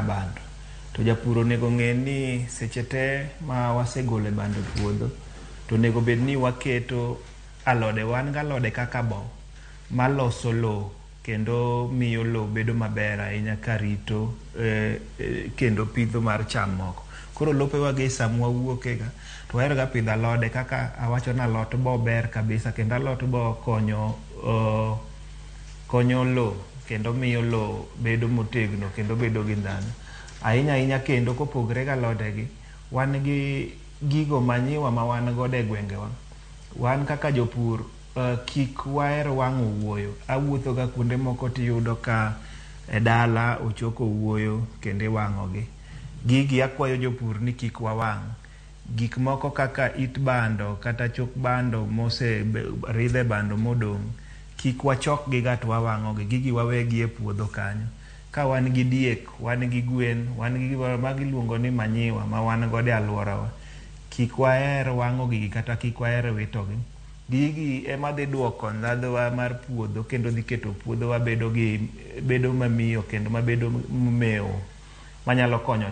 bando. To japur onego ng'e ni seche te ma wasegolo bando e puodho to onego bed ni waketo alode, wan gi alode kaka bo maloso lowo kendo miyo lowo bedo maber ahinya karito kendo pitho mar cham moko. Koro lopewa gi sama wawuoke ga to wahero ga pidho alode kaka awacho ni alot bo ber kabisa kendo alot bo konyo konyo lowo kendo miyo lowo bedo motegno kendo bedo gi ndhadhu. Ahinya ahinya kendo kopogre gi alode gi, wan gi gigo manyiwa ma wan godo e gwengewa. Wan kaka jopur kik waher wang'o owuoyo. Awuotho ga kuonde moko tiyudo ka e dala ochok owuoyo kendo iwang'o gi. Gigi akwayo jopur ni kik wawang'. Gik moko kaka it bando kata chok bando mose ridhe bando modong' kik wachok gi ga to wawang'o gi. Gigi wawegi e puodho kanyo. Ka wan gi diek, wan gi gwen, wan gi gimoro mago iluongo ni manyiwa ma wan godo e aluorawa. Kik waher wang'o gigi kata kik waher wito gi. Gigi ema dhi duoko ndhadhu mar puodho kendo dhi keto puodho wa bedo gi bedo mamiyo kendo mabedo momewo manyalo konyo.